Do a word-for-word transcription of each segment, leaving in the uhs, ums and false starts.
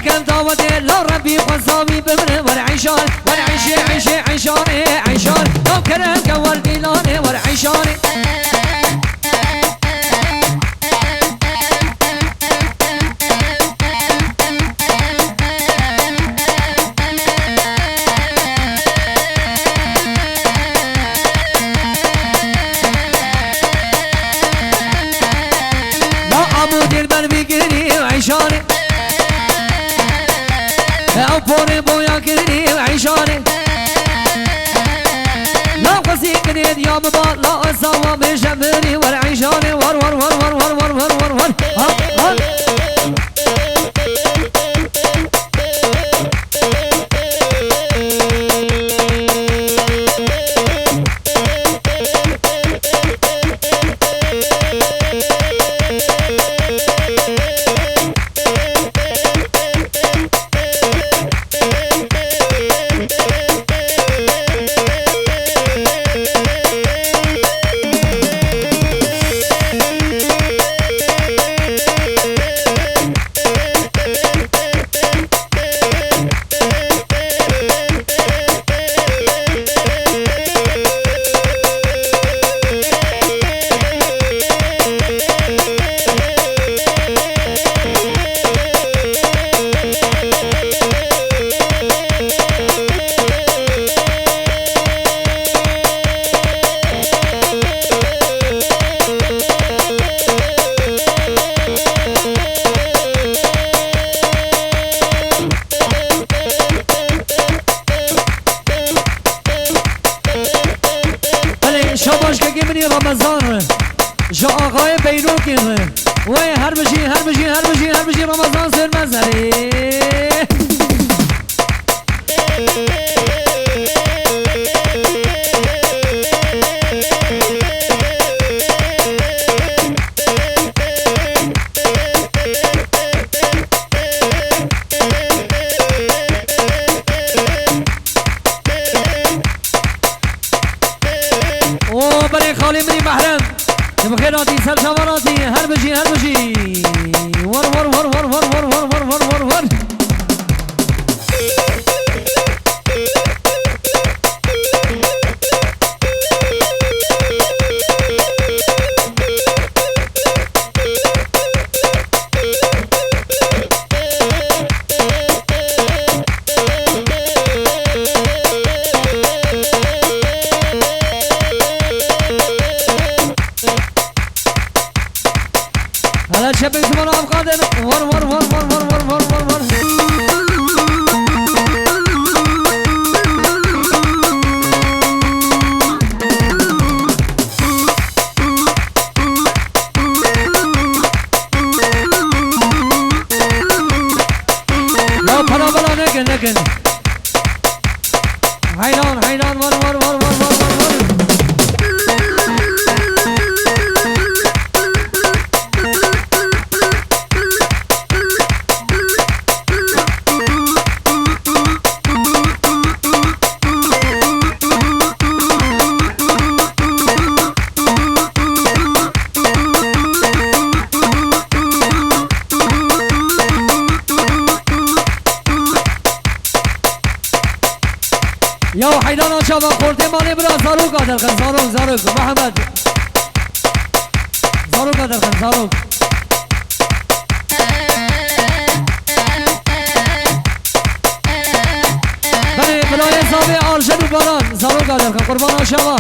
Kem dawetê la Rebbî xweza wî bimre wer eyşan, wer eyşê, eyşê, eyşanê, eyşan. Law kerem ke wer dîlanê wer eyşanê. La Abu Dilber bigirî eyşanê. Ew porê boya kirî eyşanê. La xwezî kinê diya biba, la ezawa bêje mirî wer eyşanê. War, war, war. Ha, ha. Belê, şabaş kekê min î Ramazan re. Ji axayê Beynokê re. Wê her bijî, her bijî, her bijî, her bijî Ramazan Sêrmez erê. O berê xalê min î Mehrem. Tu bi xêr hatî, ser çavan hatî. Her bijî, her bijî. War, war, war. Hala çepek ziman avkadın. Var, var, var. La para bala nekin, nekin. Heyran, heyran, var, var. Ya heyran aşağı xortê malê bira zaroka derxin, zarok, zarok, Muhammed. Zaroka derxin, zarok. Belê, bilayê zavê Arjen û Baran, zaroka derxin, qurban aşağı.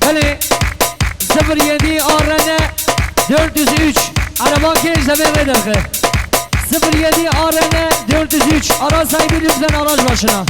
Belê, sıfır yedi A R N dört yüz üç, Ereban Kêj demê rê derxe. Sıfır yedi A R N dört yüz üç, araç sahibi lütfen araç başına.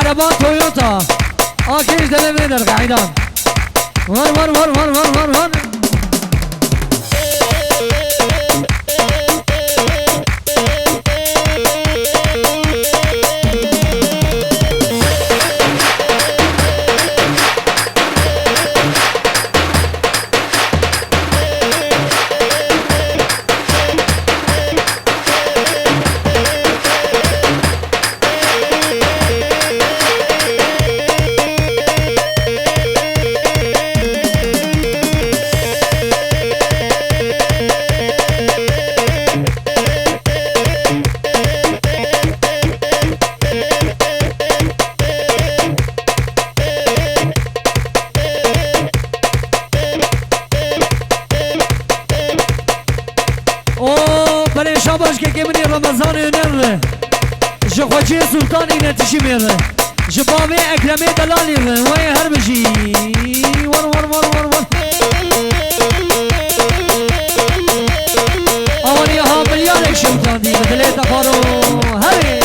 Ereba Toyota. A kêş devê vê derge eydan. Var, var, var. O belê şabaş kekê min ê Remezanê Huner re. Ji Xweciyê Sultanî netişî mêr re. Ji bavê Ekremê Delalî re. Wê her bijî. War, war, war, war, war. Awanî ha milyarek şewitandî. Bi dilê te xwaro. Herê.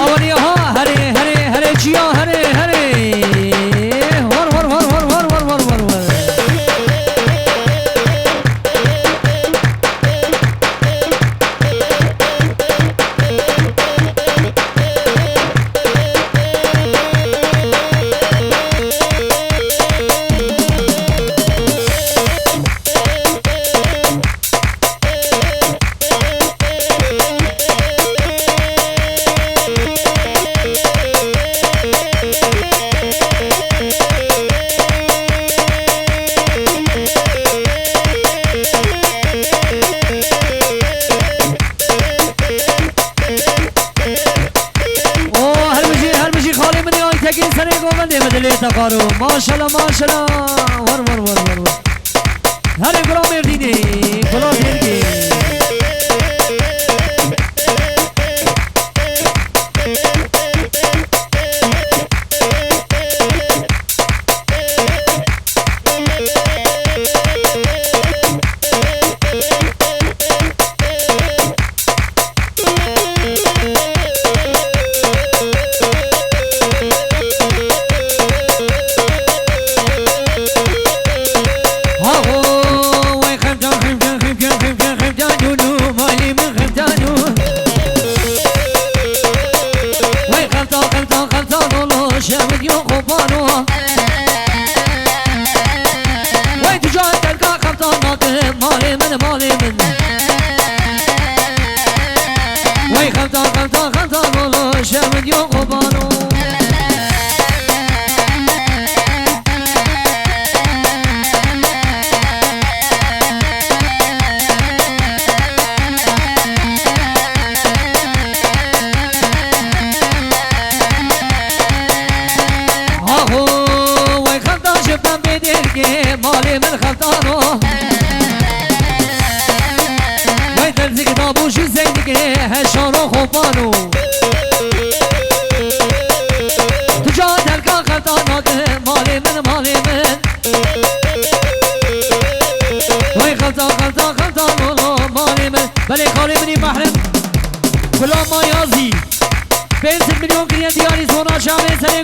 Awanî ha, herê, herê, herê, çiya, herê, herê. War, war, war. O, her bijî, her bijî xalê min ê Aytekîn serê govendê min dilê te xwaro. Maşela, maşela. War, war, war, war, war. Herê gula Mêrdînê, gula Dêrgê.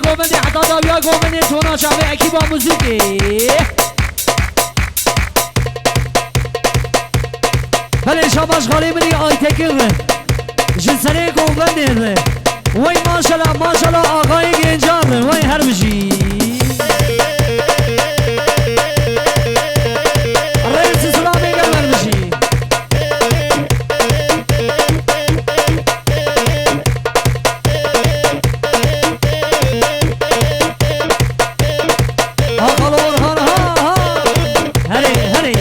Govendê heta dawiya govendê tona çavê ekîba muzîkê. Belê şabaş xalê min ê Aytekin re. Ji serê govendê re. Wey maşala, maşala, axayê gencan re. Wey her bijî. Rêz û silamê gel her bijî. Ha, xalo Orhan, ha, ha. Herê, herê.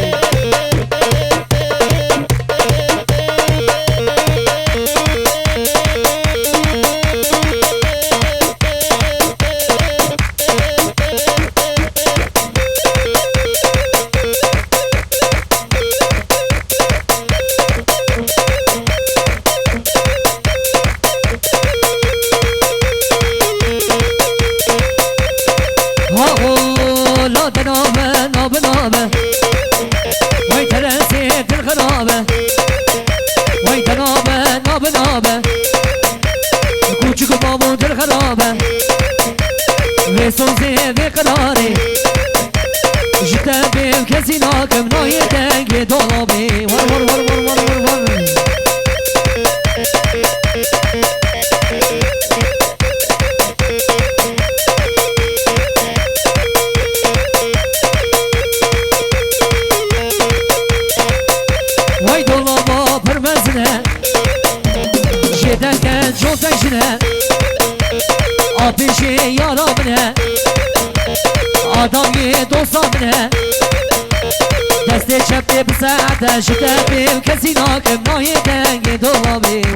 Haxo, la de nabe, nabe, nabe. Wey teresê dil xirabe. Wey de nabe, nabe, nabe. Kûçik û babo dil xirabe. Vê sozê, vê qirarê. Ji te bêv kesî nakim, nayê dengê dolabê. War, war, war. Vay dolaba pir mezin e, jê derket cotek jin e. Apê jê yara min e, adam yê dosta min e. Destê çepê bi saete ji te bê û kesî nakim, nayê dengê dolabê.